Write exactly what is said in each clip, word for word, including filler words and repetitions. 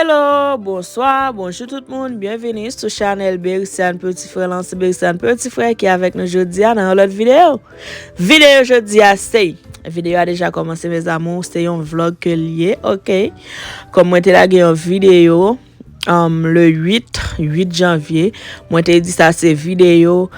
Hello, bonswa, bonjou tout moun, byenvini sou chanèl Bericiane Petit Frère lan, se Bericiane Petit Frère ki avèk nou jodi a nan yon lòt videyo. Videyo jodi a se, videyo a deja kòmanse, mes amours, se yon vlog ke l ye, ok? Kòm mwen te lage yon videyo, um, le uit, uit janvye, mwen te di sa se videyo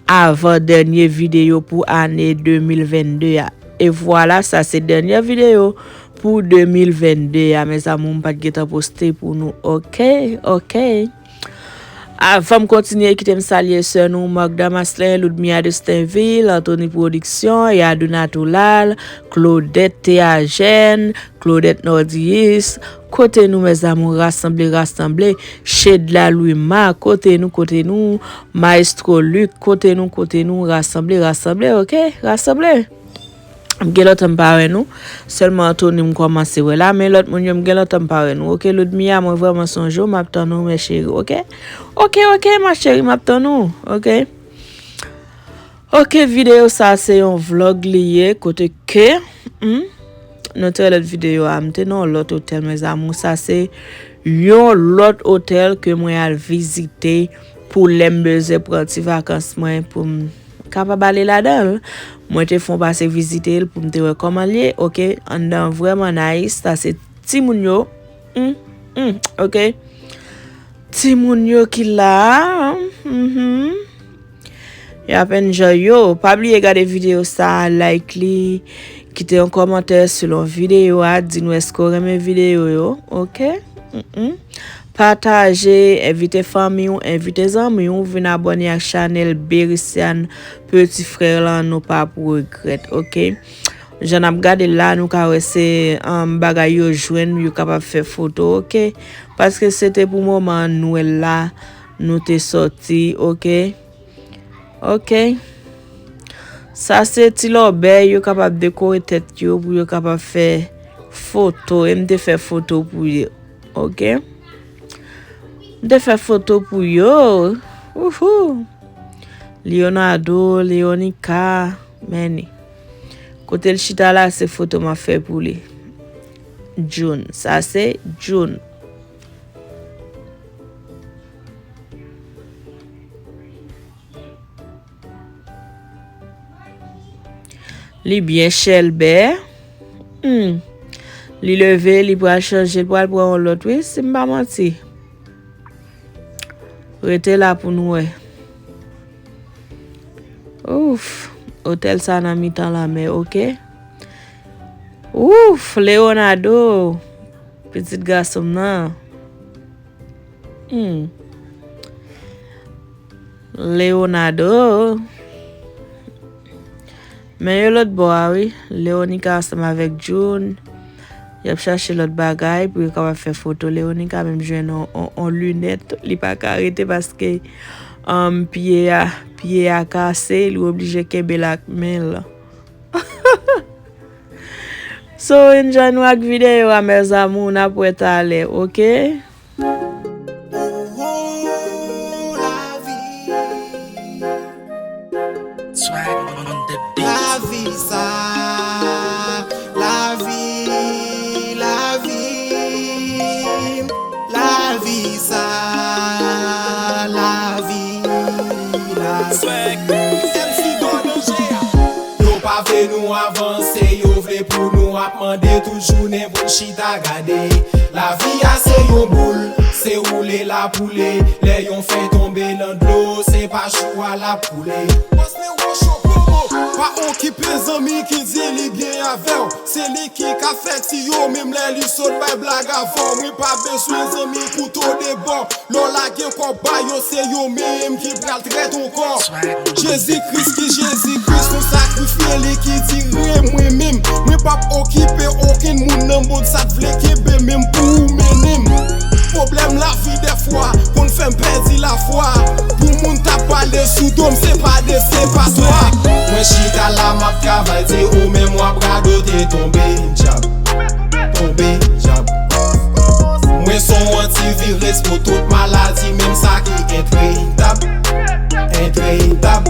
avan dènye videyo pou ane de mil vennde a. E vwala, sa se dènye videyo pou de mil vennde a, mes amours, m pa t gentan poste pou nou, ok? Ok. Avan m kontinye, kite m salye sè nou, Magda Maslin, Ludmilla Destinville, Anthony Production, Yadou Natural, Claudette Théagène, Claudette Nordis, kote nou, mes amours, rasanble, rasanble, Shedla Louima, kote nou, kote nou, Maestro Luc, kote nou, kote nou, rasanble, rasanble, ok? Rasanble. M gen lontan m pa wè nou. Sèlman Anthony m kòmanse wè la, men lòt moun yo m gen lontan m pa wè nou. Ok, Ludmilla, mwen vrèman sonje w, m ap tann ou, mes chéries, ok? Ok, ok, ma chérie, m ap tann ou, ok? Ok, videyo sa se yon vlog li ye, kote ke, hmm, nou te wè lòt videyo a, m te nan yon lòt otèl, mes amours, sa se yon lòt otèl ke mwen al vizite pou lè m bezwen pran ti vakans mwen, pou m kapab ale ladan l. Mwen te fè yon pase vizite l pou m te wè kòman l ye. Ok, anndan an vrèman nice. Sa se timoun yo. Mm, mm, ok. Timoun yo ki la a. Mhm. Y ap enjoy yo. Pa bliye gade videyo sa a, like li, kite yon kòmantè selon videyo a, di nou èske w renmen videyo yo, ok? Mm-mm. Pataje, envite fanmi w, envite zanmi w, vin abòne ak chanèl Bericiane Petit Frère lan, nou p ap regrèt, ok? Jan n ap gade la, nou ka wè se, um, bagay yo jwenn, yo kapab fè foto, ok? Paske se te pou moman Nwèl la, nou te sòti, ok? Ok. Sa se ti lòbèy, yo kapab dekore tèt yo pou yo kapab fè foto. E m te fè foto pou yo. Ok. M te fè foto pou yo. Wouhou. Leonardo, Leonica, Manny. Kote l chita la, se foto m ap fè pou li. June. Sa se June. Li byen chèlbè. Hmm. Li leve, li pral chanje, li pral pran yon lòt, wi, si m pa manti. Rete la pou nou wè. Ouf, otèl sa nan mitan lanmè, ok? Ouf, Leonardo, pitit gason m nan. Hmm. Leonardo. Men yo lòt bò a, wi. Leonica ansanm avèk June. Y ap chache lòt bagay pou yo kapab fè foto. Leonica menm jwenn on, on, on linèt. Li pa ka rete paske, um, pye a, pye a kase. Li oblije kenbe l ak men l. So, enjoy nou ak videyo a, mes amours, n ap wè talè, ok? Swag on the beat. Lavi sa, lavi, lavi, lavi sa, lavi, lavi. Swag. M C Don Danje. Yo pa vle nou avanse, yo vle pou nou ap mande tout jounen pou n chita gade. Lavi a se yon boul, se woule l ap woule. Lè yon fèy tonbe nan dlo, se pa chou a l ap koule. Bòs Lewo Cho Promo, pa okipe zanmi ki di li byen avè w. Se li ki ka fè tiyo, menm lè li sot bay blag avan. Mwen pa bezwen zanmi kouto de bò. Lè w lage kòb ba yo, se yo menm ki pral trèt ou ankò. Jezi Kris ki Jezi Kris, nou sakrifye li ki dire mwen menm. Mwen p ap okipe okenn moun nan mond sa k vle kenbe menm pou ou mennen m. Pwoblèm lavi dèfwa konn fè m pèdi lafwa. Pou moun t ap pale sou do m, se pa de, se pa twa. Mwen chita la, m ap travay, se ou menm w ap radote tonbe djab. Tonbe djab. Mwen se yon antivirès pou tout maladi, menm sa ki entretab. Entretab.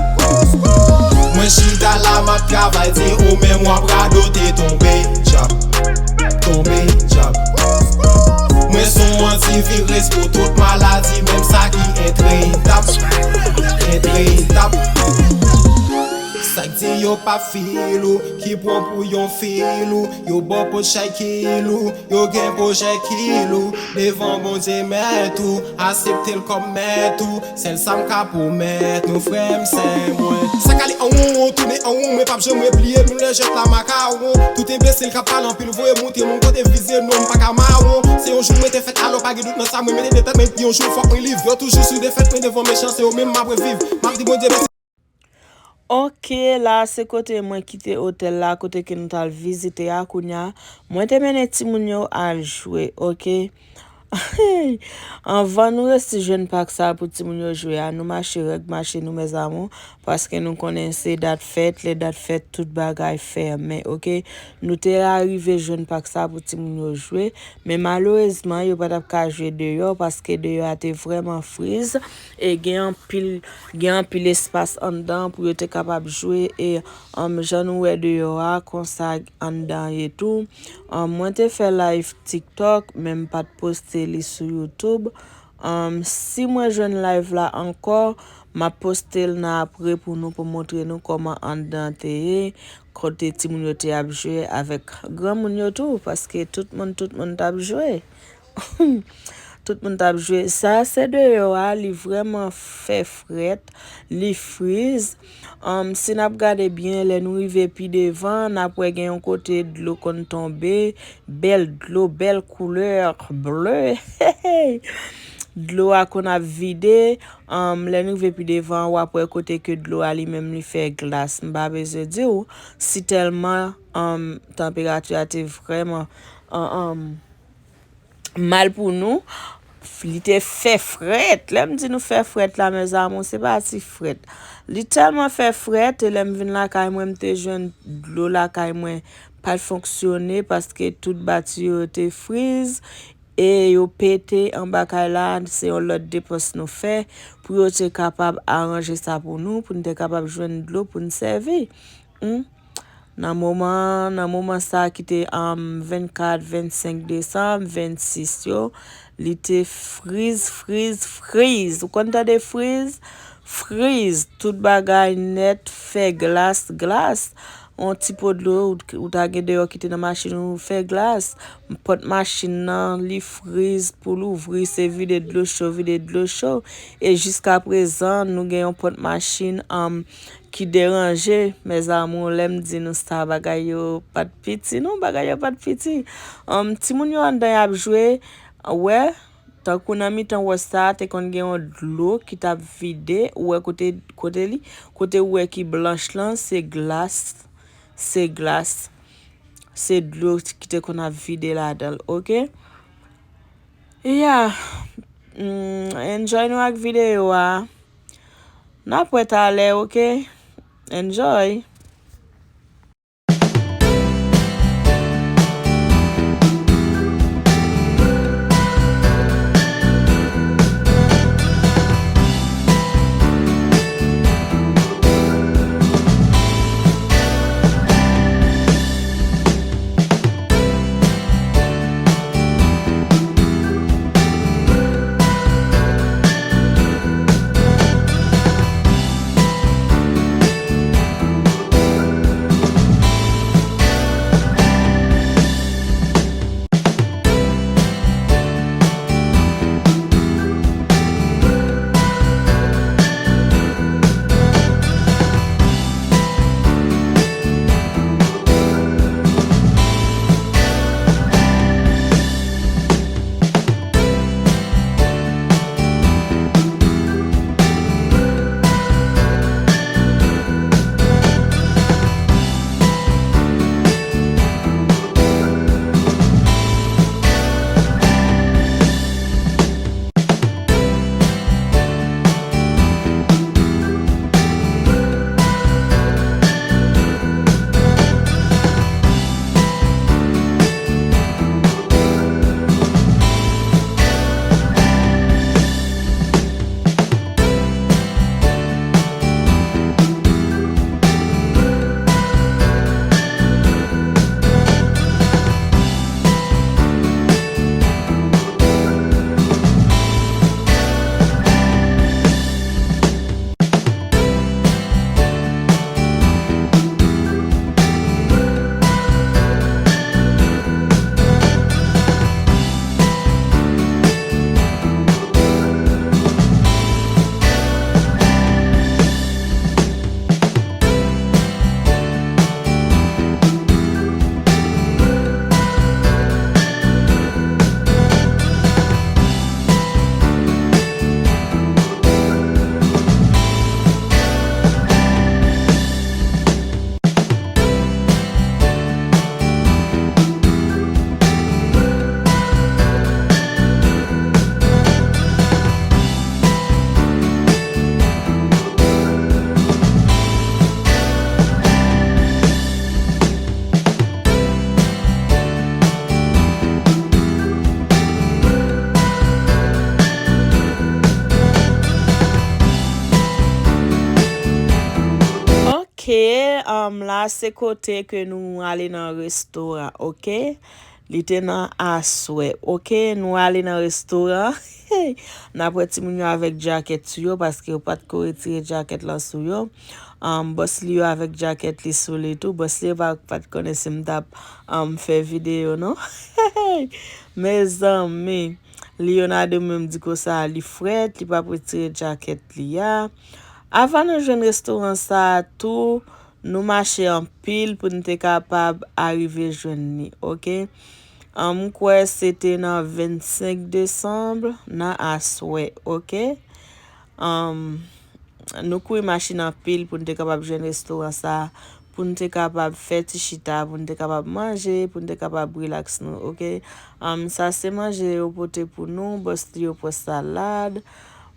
Mwen chita la, m ap travay, se ou menm w ap radote tonbe djab. Tonbe djab. Mwen se yon Antivirus pou tout maladi, menm sa ki entretap, entretap. Sa k di yo p ap fil ou, ki pran pou yon fil ou, yo ba w po chay kil ou, yo gen pwojè kil ou, devan Bondye mèt ou, aksepte l kòm mèt ou, sèl sa m ka pwomèt nou, frè m, sè mwen. Sa k ale an won, tounen an won, mwen p ap janm repliye, nou lè jèt la makawon. Tout enbesil k ap pale anpil, voye monte m yon kote vize, non m pa ka mawon. Se yon jou mwen te fèt, alò pa gen dout nan sa, mwen mete nan tèt mwen yon jou fòk mwen live. Yo toujou sou defèt, men devan mechan, se yo menm m ap reviv. M ap di Bondye mèsi. Ok, la se kote mwen kite otèl la, kote ke nou t al vizite a. Kounye a, mwen te mennen timoun yo al jwe, ok? Anvan nou resi jwenn pak sa pou timoun yo jwe a, nou mache règ mache nou, mes amours, paske nou konnen se dat fèt, lè dat fèt, tout bagay fèmen, ok? Nou te arive jwenn pak sa pou timoun yo jwe, men malerezman, yo pa t ap ka jwe deyò, paske deyò a te vrèman friz, e gen anpil, gen anpil espas anndan pou yo te kapab jwe, e, um, jan nou wè deyò a, konsa anndan ye tou. Um, mwen te fè live TikTok, men m pa t poste li sou YouTube. Um, si mwen jwenn live la ankò, m ap poste l nan apre pou nou, pou montre nou kòman anndan te ye, kote timoun yo te ap jwe avèk granmoun yo tou, paske tout moun, tout moun t ap jwe. Tout moun t ap jwe. Sa se deyò a, li vrèman fè frèt, li friz. Um, si n ap gade byen, lè nou rive pi devan, n ap wè gen yon kote dlo konn tonbe, bèl dlo, bèl koulè ble. Dlo a konn ap vide. Um, lè nou rive pi devan, w ap wè kote ke dlo a li menm li fè glas. M pa bezwen di w, si tèlman, um, tanperati a te vrèman, um, um, mal pou nou. Li te fè frèt. Lè m di nou fè frèt la, mes amours, se pa ti frèt. Li tèlman fè frèt, e lè m vin lakay mwen, m te jwenn dlo lakay mwen pa t fonksyone paske tout bati yo te friz e yo pete anba kay la. Se yon lòt depans nou fè pou yo te kapab aranje sa pou nou, pou n te kapab jwenn dlo pou n sèvi. Hmm. Nan moman, nan moman sa ki te, um, vennkat, vennsenk desanm, vennsis yo, li te friz, friz, friz. Ou konn tande friz? Friz. Tout bagay nèt, fè glas, glas. On ti po dlo, ou, ou ta gen deyò ki te nan machin ou, fè glas. Pòt machin nan, li friz pou louvri, se vide dlo cho, vide dlo cho. E jiskaprezan, nou gen yon pòt machin, um, ki deranje, mes amours, lè m di nou sa, bagay yo pa t piti, non, bagay yo pa t piti. Um, timoun yo anndan y ap jwe, wè, tankou nan mitan wòch sa, te konn gen yon dlo ki t ap vide, ou wè kote, kote li, kote ou wè ki blanch lan, se glas, se glas, se dlo ki te konn ap vide ladan l, ok? Yeah. Mm, enjoy nou ak videyo a. N ap wè talè, ok? Enjoy. um, la se kote ke nou ale nan restoran, oke? Li te nan aswè, oke? Nou ale nan restoran. N ap wè timoun yo avèk djakèt sou yo, paske yo pa t ko retire djakèt lan sou yo. Um, bòs li yo avèk djakèt li sou li tou. Bòs li yo pa, pa t konnen si m t ap, um, fè videyo, non. Mezanmi, Leonardo menm di konsa, li frèt, li p ap retire djakèt li a. Avan nou jwenn restoran sa a tou, nou mache anpil pou n te kapab arive jwenn li, oke? An, m kwè se te nan vennsenk desanm, nan aswè, oke? An, nou kouri machin anpil pou n te kapab jwenn restoran sa a, pou n te kapab fè ti chita, pou n te kapab manje, pou n te kapab rilaks nou, oke? An, sa se manje yo pote pou nou, bòs li yo pran salad,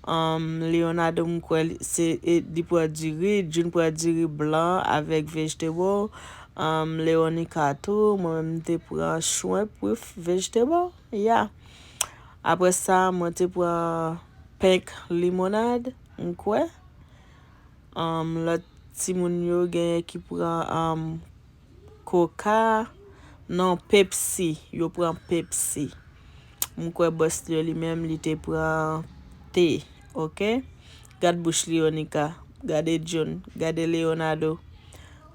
Ahn, Leonardo, m kwè li, se, e, li pran diri, June pran diri blan avèk vegetable. Ahn, Leonica tou, mwen menm m te pran shrimp with vegetable. Yeah. Apre sa, mwen te pran pink limonad, m kwè. Ahn, lòt timoun yo genyen ki pran, ahn, Coca, non, Pepsi, yo pran Pepsi. M kwè bòs li yo li menm, li te pran te, oke? Gad bouch Leonica, gade June, gade Leonardo.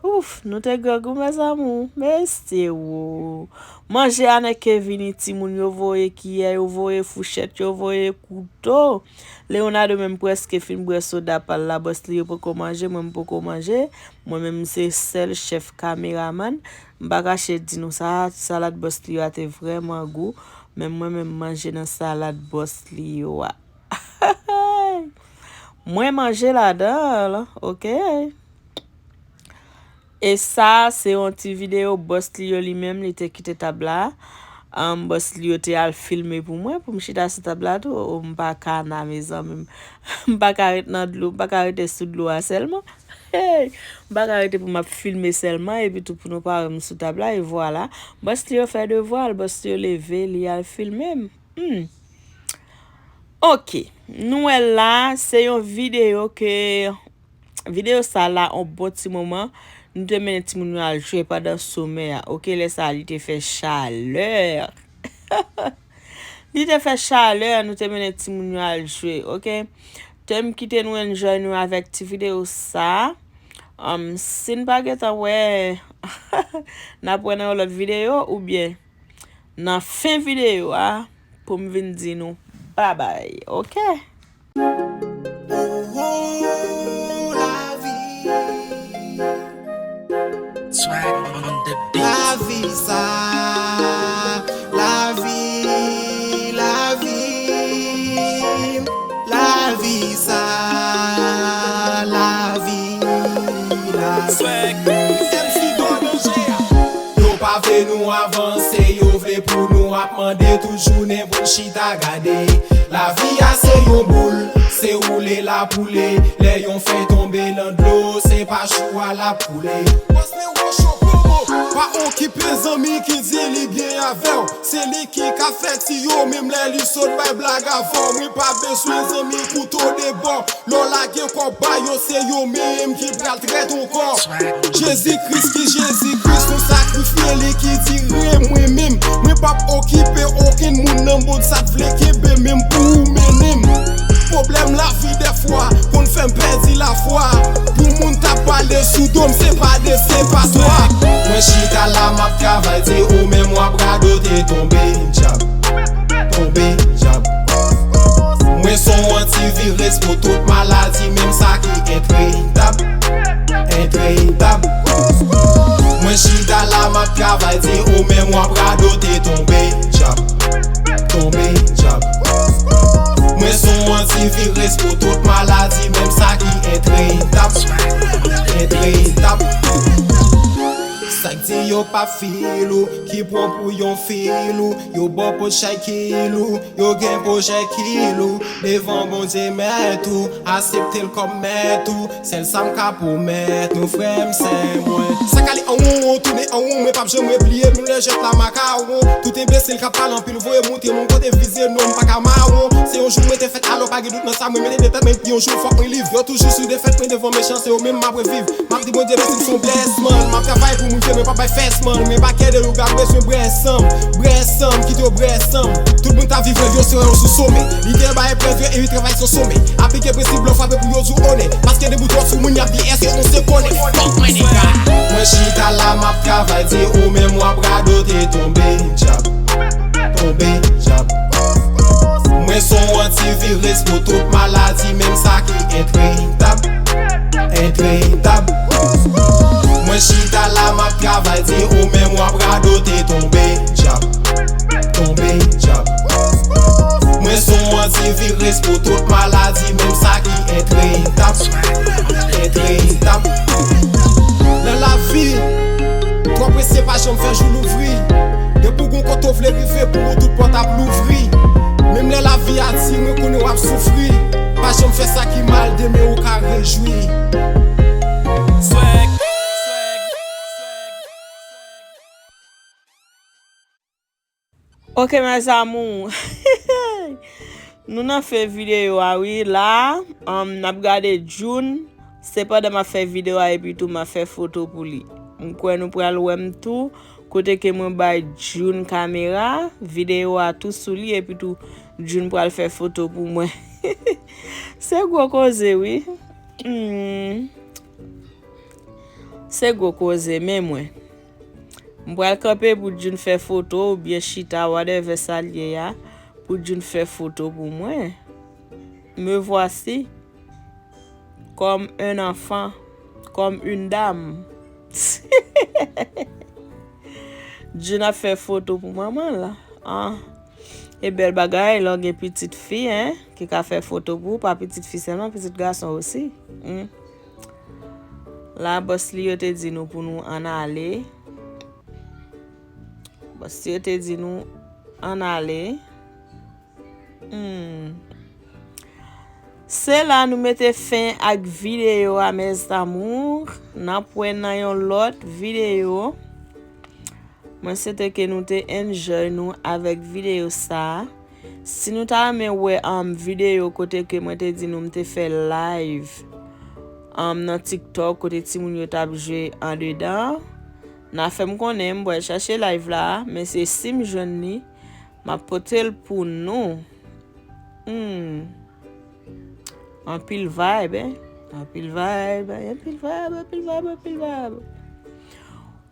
Ouf, nou te grangou, mes amours, mesye wo. Manje a nèk ke vini, timoun yo voye kiyè, yo voye fouchèt, yo voye kouto. Leonardo menm prèske fin bwè soda pa l la, bòs li yo poko manje, mwen m poko manje. Mwen menm se sèl chèf kameramann. M pa kache di nou sa, salad bòs li yo a te vrèman gou, men mwen menm manje nan salad bòs li yo a. Mwen manje ladan l, oke. E sa, se yon ti videyo bòs li yo li menm, li te kite tab la. Ahn, bòs li yo te al filme pou mwen, pou m chita sou tab la tou. O, m pa ka na, mezanmi. M pa ka ret nan dlo, m pa ka rete sou dlo a sèlman. Hey! M pa ka rete pou m ap filme sèlman, epi tou pou nou pa wè m sou tab la, e vwala. Bòs li yo fè devwa l, bòs li yo leve, li al filme m. Hmm. Oke, nou wè la, se yon videyo ke, videyo sa la, on bon ti moman, nou te mennen timoun yo al jwe pandan somè a, oke, lè sa a, li te fè chalè. Li te fè chalè, nou te mennen timoun yo al jwe, oke? Te m kite nou enjoy nou avèk ti videyo sa. Ahn, si n pa gentan wè, n ap wè nan yon lòt videyo, oubyen nan fen videyo a pou m vin di nou babay, oke? Oh, oh, lavi. Swag on the beat. Lavi sa, lavi, lavi, lavi sa, lavi, lavi. Swag. M C Don Danje. Yo pa vle nou avanse, yo vle pou nou ap mande tout jounen pou n chita gade. Lavi a se yon boul, se woule l ap woule. Lè yon fèy tonbe nan dlo, se pa chou a l ap koule. Bòs li wo cho komo, pa okipe zanmi ki di li byen avè w. Se li ki ka fè tiyo, menm lè li sot bay blag avè w. Mwen pa bezwen zanmi kouto de bò. Lè w lage kòb ba yo, se yo menm ki pral trèt ou ankò. Jezi Kris ki Jezi Kris, nou sakrifye li ki dire mwen menm. Mwen p ap okipe okenn moun nan mond sa t vle kenbe menm pou ou mennen m. Pwoblèm lavi dèfwa konn fè m pèdi lafwa. Pou moun t ap pale sou do m, se pa de, se pa twa. Mwen chita la, m ap travay, di ou menm w ap radote, tonbe djab. Tonbe djab. Mwen se yon antiviris pou tout maladi, menm sa ki entretab. Entretab. Mwen chita la, m ap travay, di ou menm w ap radote, tonbe djab. Tonbe djab. Mwen se yon antiviris pou tout maladi, menm sa ki entretab. Entretab. Sa k di yo p ap fil ou, ki pran pou yon fil ou, yo ba w po chay kil ou, yo gen pwojè kil ou, devan Bondye mèt ou, asepte l kòm mèt ou, sèl sa m ka pwomèt nou, frè m, sè mwen. Sa k ale an won, tounen an won, mwen p ap janm repliye, nou lè jèt la makawon, tout enbesil k ap pale anpil, voye monte, mwen kote vize non, m pa ka mawon, se yon jou mwen te fèt, alò pa gen dout nan sa, mwen mete de tèt mwen, yon jou fòk mwen live, yo toujou sou defèt, mwen devan mechan, se yo menm m ap reviv. M ap di Bondye mèsi, m se yon blessed man. M ap travay pou m rive, men pa bay fès man. Men pa kè de lougawou, bezwen brè san m. Brè san m, kite yo brè san m. Tout moun t ap viv rèv yo, se yo sou somè. Lidè bay prèv yo, epi travay se yon somè. Aplike prensip blan frape pou yo di w onè. Paske de bout sou moun y ap di èske ou se konnen. Fuck my nigga. Mwen chita la, m ap travay, di ou menm w ap radote, tonbe, djab. Tonbe, djab. Mwen se yon antiviris pou tout maladi, menm sa ki entretab. Entretab. Mwen chita la, m ap travay, di ou menm w ap radote, tonbe, djab. Tonbe, djab. Mwen se yon antiviris pou tout maladi, menm sa ki entretab. Entretab. Nan lavi, twò prese pa janm fè jou louvri. Depi w gon kote w vle rive, pou ou tout pòt ap louvri. Menm lè lavi a di, mwen konnen w ap soufri. Pa janm fè sa ki mal, demen ou ka rejwi. Swag. Ok, mes amours. Nou nan fen videyo a, wi. La, um, n ap gade June. Se pandan m ap fè videyo a, epi tou m ap fè foto pou li. M kwè nou pral wè m tou. Kote ke mwen bay June kamera. Videyo a tou sou li, epi tou June pral fè foto pou mwen. Se gwo koze, wi. Hmm. Se gwo koze, men mwen. M pral kanpe pou June fè foto oubyen chita, whatever sa l ye a, pou June fè foto pou mwen. Me voici comme un enfant, comme une dame. June ap fè foto pou manman l. Ah. E bèl bagay, lè w gen pitit fi, en, ki ka fè foto pou ou, pa pitit fi sèlman, pitit gason osi. Hmm. La, bòs li yo te di nou pou nou ann ale. Bòs li yo te di nou ann ale. Hmm. Se la nou mete fen ak videyo a, mes amours. N ap wè nan yon lòt videyo. Mwen swete ke nou te enjoy nou avèk videyo sa a. Si nou ta renmen wè, um, videyo kote ke mwen te di nou m te fè live, um, nan TikTok kote timoun yo t ap jwe andedan, n a fè m konnen, m pral chache live la, men se si m jwenn li, m ap pote l pou nou. Hmm. Anpil vibe, en? Anpil vibe, anpil vibe, anpil vibe, anpil vibe.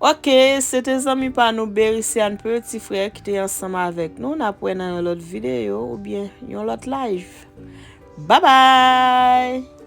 Ok, se te zanmi pa nou Bericiane Petit Frère ki te ansanm avèk nou. N ap wè nan yon lòt videyo oubyen yon lòt live. Bye bye!